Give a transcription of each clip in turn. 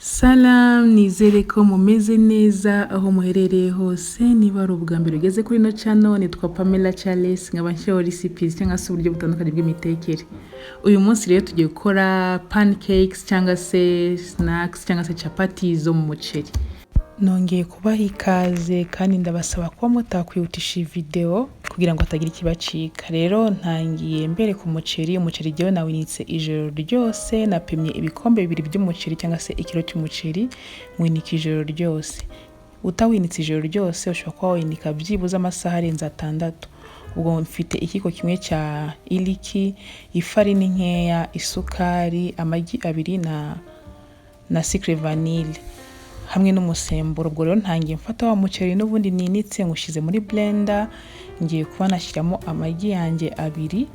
Salam, nizere ko mumeze neza aho muherereye hose. Niba ari ubwa mbere ugeze kuri ino channel, nitwa Pamela Charles, nkaba nshyiraho recipes cyangwa se uburyo butandukanye bw'imitekere. Uyu munsi rero tugiye gukora pancakes cyangwa se snacks cyangwa se capati zo mu muceri. Nongeye kubaha ikaze kandi ndabasaba kuba mutakwihutisha iyi video kugira ngo hatagira ikibacika. Rero ntangiye mbereka umuceri. Umuceri jyewe nawinitse ijoro ryose. Napimye ibikombe 2 by'umuceri cyangwa se ikiro cy'umuceri, nwinika ijoro ryose. Utawinitse ijoro ryose, ushobora kuba wawinika byibuze amasaha arenze 6. Ubwo mfite ikiko kimwe cya iliki, ifarini nkeya, isukari, amagi 2 na sucre vanille hamwe n'umusemburo. Ubwo rero ntangiye mfata wa muceri n'ubundi ninitse, nywushyize muri blender. Ngiye kuba nashyiramo amagi yanjye 2.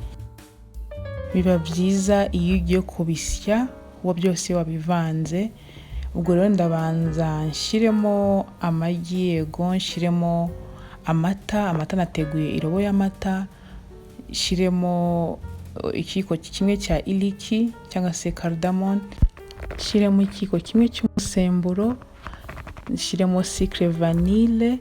Biba byiza iyo ugiye kubisya uwo byose wabivanze. Ubwo rero ndabanza nshyiremo amagi, yego, nshyiremo amata. Amata nateguye irobo y'amata, nshyiremo ikiyiko kimwe cya iliki cyangwa se cardamom, nshyiremo ikiyiko kimwe cy'umusemburo, nshyiremo sucre vanille,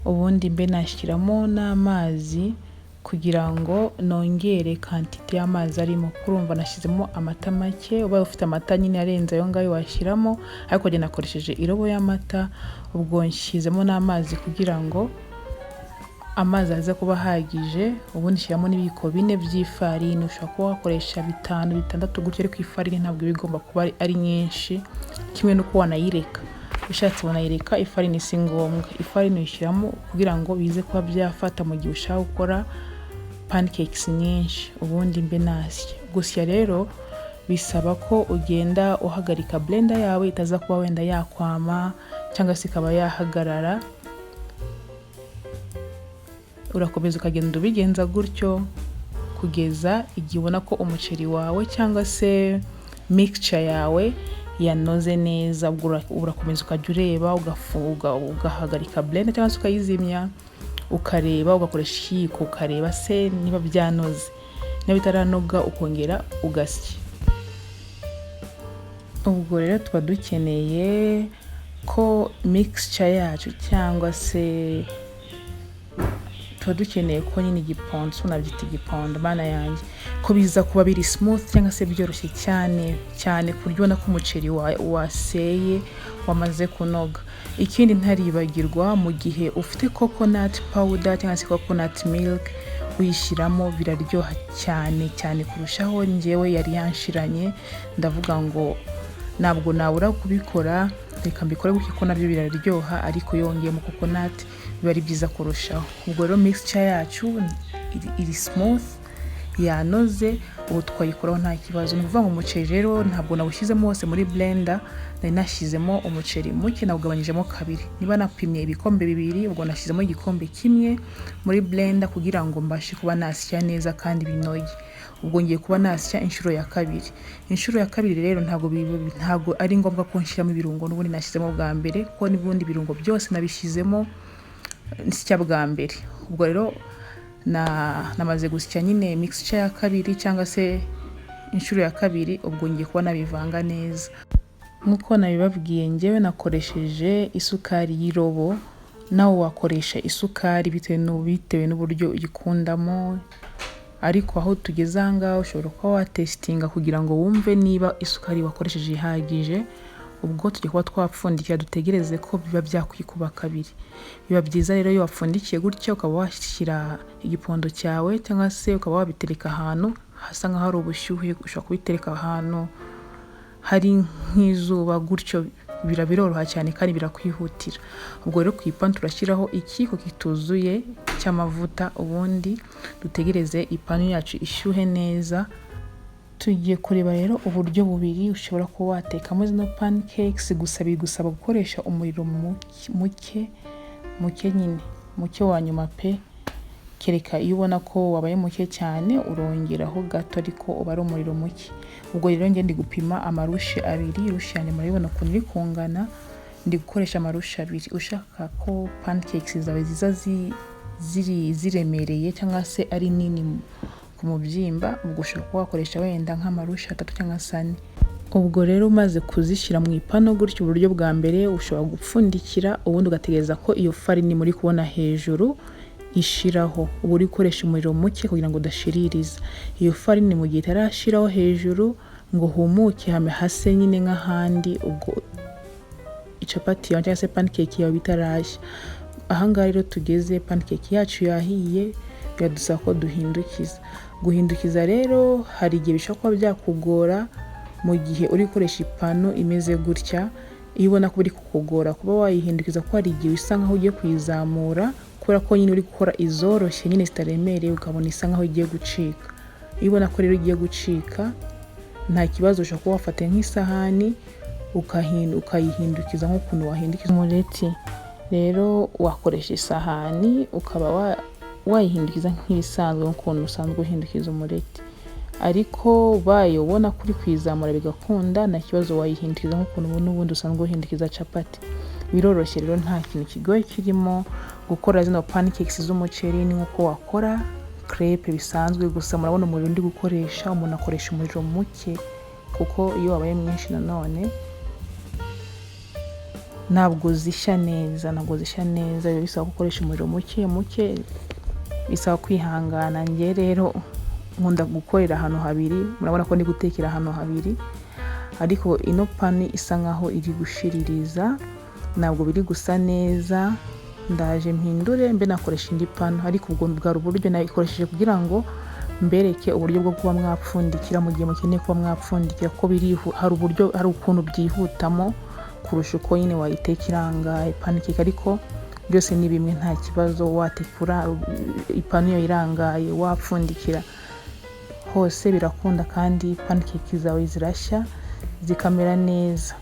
ubundi mbe nashyiramo n'amazi kugira ngo nongere quantité y'amazi arimo. Kurumva nashyizemo amata make. Ubaye ufite amata nyine arenze ayo ngayo washyiramo, ariko njye nakoresheje irobo y'amata. Ubwo nshyizemo n'amazi kugira ngo amazi aze kuba ahagije. Ubundi shyiramo n'ibiyiko 4 by'ifarini. Ushobora kuba wakoresha 5, 6 gutyo, ariko ifarini ntabwo iba igomba kuba ari nyinshi, kimwe n'uko wanayireka. Ushatse wanayireka, ifarini si ngombwa. Ifarini uyishyiramo kugira ngo bize kuba byafata mu gihe ushaka gukora pancakes nyinshi. Ubundi mbe nasya. Gusya rero bisaba ko ugenda uhagarika blender yawe, itaza kuba wenda yakwama cyangwa se ikaba yahagarara. Urakomeza ukagenda ubigenza gutyo kugeza igihe ubona ko umuceri wawe cyangwa se mixture yawe yanoze neza. Ubwo urakomeza ukajya ureba, ugafuga, ugahagarika blender cyangwa se ukayizimya, ukareba, ugakoresha ikiyiko ukareba se niba byanoze. Niba bitaranoga, ukongera ugasya. Ubwo rero tuba dukeneye ko mixture yacu, cyangwa se tuba dukeneye ko nyine igipondo, nabyita igipondo mana yanjye, ko biza kuba biri smooth cyangwa se byoroshye cyane cyane, ku buryo ubona ko umuceri waseye wamaze kunoga. Ikindi ntaribagirwa, mu gihe ufite coconut powder cyangwa se coconut milk, uyishyiramo biraryoha cyane cyane kurushaho. Njyewe yari yanshiranye, ndavuga ngo ntabwo nabura kubikora, reka mbikore gutya ko nabyo biraryoha, ariko iyo wongeyemo coconut biba ari byiza kurushaho. Ubwo rero mixture yacu iri smooth, yanoze, ubu twayikoraho nta kibazo. Ni ukuvuga ngo umuceri rero ntabwo nawushyizemo wose muri blender, nari nashyizemo umuceri muke, nawugabanyijemo kabiri. Niba napimye ibikombe 2, ubwo nashyizemo igikombe kimwe muri blender kugira ngo mbashe kuba nasya neza kandi binoge. Ubwo ngiye kuba nasya inshuro ya kabiri. Inshuro ya kabiri rero ntabwo ari ngombwa ko nshyiramo ibirungo n'ubundi nashyizemo bwa mbere, kuko n'ubundi ibirungo byose nabishyizemo nsya bwa mbere. Ubwo rero namaze gusya nyine mixture ya kabiri cyangwa se inshuro ya kabiri, ubwo ngiye kuba nabivanga neza. Nk'uko nabibabwiye, njyewe nakoresheje isukari y'irobo. Nawe wakoresha isukari bitewe n'uburyo uyikundamo, ariko aho tugeze aha ngaha ushobora kuba watestinga kugira ngo wumve niba isukari wakoresheje ihagije. Ubwo tujya kuba twapfundikira, dutegereze ko biba byakwikuba kabiri. Biba byiza rero iyo wapfundikiye gutya, ukaba washyira igipondo cyawe cyangwa se ukaba wabitereka ahantu hasa nk'aho hari ubushyuhe. Ushobora kubitereka ahantu hari nk'izuba gutyo, biroroha cyane kandi birakwihutira. Ubwo rero ku ipanu turashyiraho ikiyiko kituzuye cy'amavuta, ubundi dutegereze ipanu yacu ishyuhe neza. Tugiye kureba rero uburyo bubiri ushobora kuba watekamo zino pancakes. Gusa bigusaba gukoresha umuriro muke muke nyine, muke wa nyuma pe. Kereka iyo ubona ko wabaye muke cyane, urongeraho gato, ariko uba ari umuriro muke. Ubwo rero njye ndi gupima amarushi 2. Irushi yanjye murabibona ukuntu iri kungana. Ndi gukoresha amarushi 2. Ushaka ko pancakes zawe ziza ziri ziremereye cyangwa se ari nini ku mubyimba, ubwo ushobora kuba wakoresha wenda nk'amarushi 3 cyangwa se 4. Ubwo rero umaze kuzishyira mu ipanu gutyo, uburyo bwa mbere ushobora gupfundikira, ubundi ugategereza ko iyo farini muri kubona hejuru ishiraho. Uba uri gukoresha umuriro muke kugira ngo udashiririza iyo farini. Mu gihe itarashiraho hejuru ngo humuke, hame hase nyine nk'ahandi, ubwo icapati yawe cyangwa se pancake yawe itarashya. Ahangaha rero tugeze, pancake yacu yahiye, biradusaba ko duhindukiza. Guhindukiza rero hari igihe bishobora kuba byakugora mu gihe uri gukoresha ipanu imeze gutya. Iyo ubona ko biri kukugora kuba wayihindukiza, kuko hari igihe bisa nkaho ugiye kuyizamura, kubera ko nyine uri gukora izoroshye nyine zitaremereye, ukabona isa nkaho igiye gucika. Iyo ubona ko rero igiye gucika, nta kibazo, ushobora kuba wafata nk'isahani ukayihindukiza nk'ukuntu wahindukiza umureti. Rero wakoresha isahani ukaba wayihindukiza nk'ibisanzwe, nk'ukuntu usanzwe uhindukiza umureti. Ariko ubaye ubona ko uri kuyizamura bigakunda, nta kibazo, wayihindukiza nk'ukuntu n'ubundi usanzwe uhindukiza capati. Biroroshye rero, nta kintu kigoye kirimo. Gukora zino pancakes z'umuceri ni nk'uko wakora crepe bisanzwe. Gusa murabona umuriro ndi gukoresha, umuntu akoresha umuriro muke, kuko iyo wabaye mwinshi nanone ntabwo zishya neza, ntabwo zishya neza. Biba bisaba gukoresha umuriro muke muke, bisaba kwihangana. Njye rero nkunda gukorera ahantu habiri, murabona ko ndi gutekera ahantu habiri, ariko ino pani isa nkaho iri gushiririza, ntabwo biri gusa neza. Ndaje mpindure mbe nakoresha indi pano, ariko ubwo bwari uburyo nayikoresheje kugira ngo mbereke uburyo bwo kuba mwapfundikira mu gihe mukeneye kuba mwapfundikira, kuko hari uburyo, hari ukuntu byihutamo kurusha uko nyine wayiteka irangaye pancake. Ariko byose ni bimwe, nta kibazo. Watekura ipanu yawe irangaye, wapfundikira, hose birakunda, kandi pancake zawe zirashya zikamera neza.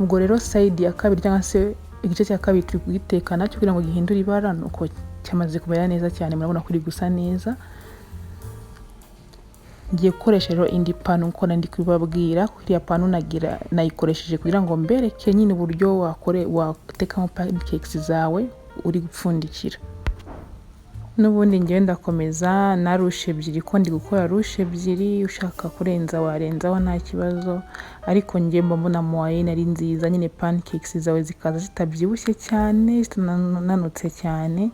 Ubwo rero side ya kabiri cyangwa se igice cya kabiri turi kugiteka nacyo kugira ngo gihindure ibara, nuko cyamaze kumera neza cyane, murabona ko iri gusa neza. Ngiye gukoresha rero indi panu nkuko nari ndi kubibabwira, kuko iriya panu nagira nayikoresheje kugira ngo mbereke nyine uburyo watekamo pancakes zawe uri gupfundikira. N'ubundi ngewe ndakomeza na louche ebyiri, ko ndi gukora louche ebyiri. Ushaka kurenza warenzaho, nta kibazo, ariko njye mba mbona moyenne ari nziza nyine, pancakes zawe zikaza zitabyibushye cyane, zitananutse cyane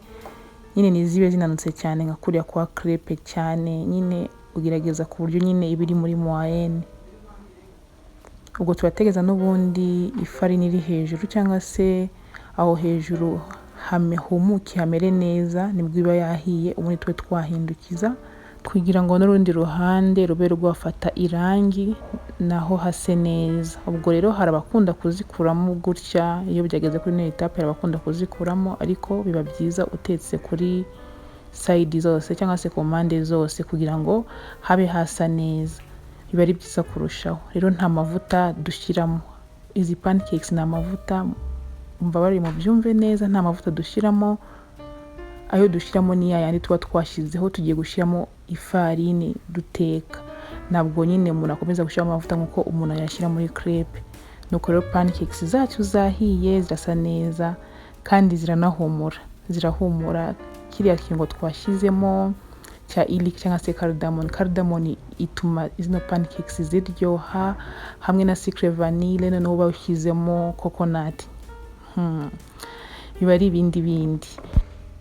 nyine. Ntizibe zinanutse cyane nka kuriya kwa crepe cyane nyine, ugerageza ku buryo nyine iba iri muri moyenne. Ubwo turategereza n'ubundi ifarini iri hejuru cyangwa se aho hejuru humuke, hamere neza, nibwo iba yahiye. Ubundi tube twahindukiza kugira ngo n'urundi ruhande rube rwafata irangi, naho hase neza. Ubwo rero hari abakunda kuzikuramo gutya iyo byageze kuri ino étape, hari abakunda kuzikuramo, ariko biba byiza utetse kuri side zose cyangwa se ku mpande zose kugira ngo habe hasa neza, biba ari byiza kurushaho. Rero nta mavuta dushyiramo izi pancakes, ni amavuta, mbabarire mubyumve neza, nta mavuta dushyiramo. Ayo dushyiramo ni yayandi tuba twashyizeho tugiye gushyiramo ifarini duteka. Ntabwo nyine umuntu akomeza gushyiramo amavuta nk'uko umuntu yashyira muri crepe. Nuko rero pancakes zacu zahiye, zirasa neza kandi ziranahumura, zirahumura. Kiriya kirungo twashyizemo cya iliki cyangwa se cardamom, cardamom ituma zino pancakes ziryoha, hamwe na sucre vanille. Noneho uba ushyizemo coconut, biba ari ibindi bindi.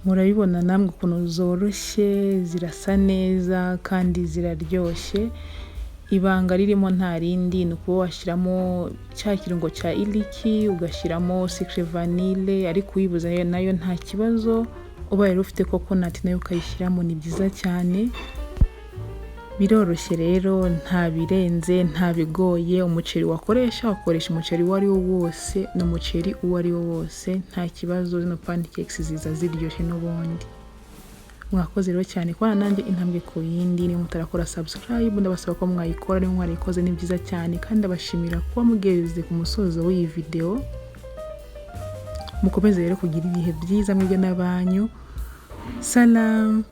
Murabibona namwe ukuntu zoroshye, zirasa neza kandi ziraryoshye. Ibanga ririmo nta rindi, ni ukuba washyiramo cya kirungo cya iliki, ugashyiramo sucre vanille, ariko uyibuze nayo nta kibazo. Ubaye rero ufite coconut nayo ukayishyiramo, ni byiza cyane. Biroroshye rero, nta birenze, nta bigoye. Umuceri wakoresha, wakoresha umuceri uwo ari wo wose, ni umuceri uwo ari wo wose, nta kibazo. Zino pancakes ziza ziryoshye n'ubundi. Mwakoze rero cyane kubana nanjye intambwe ku yindi. Niba mutarakora subscribe, ndabasaba ko mwayikora. Niba mwarayikoze, ni byiza cyane, kandi ndabashimira kuba mugeze ku musozo w'iyi video. Mukomeze rero kugira ibihe byiza mwebwe n'abanyu. Salam.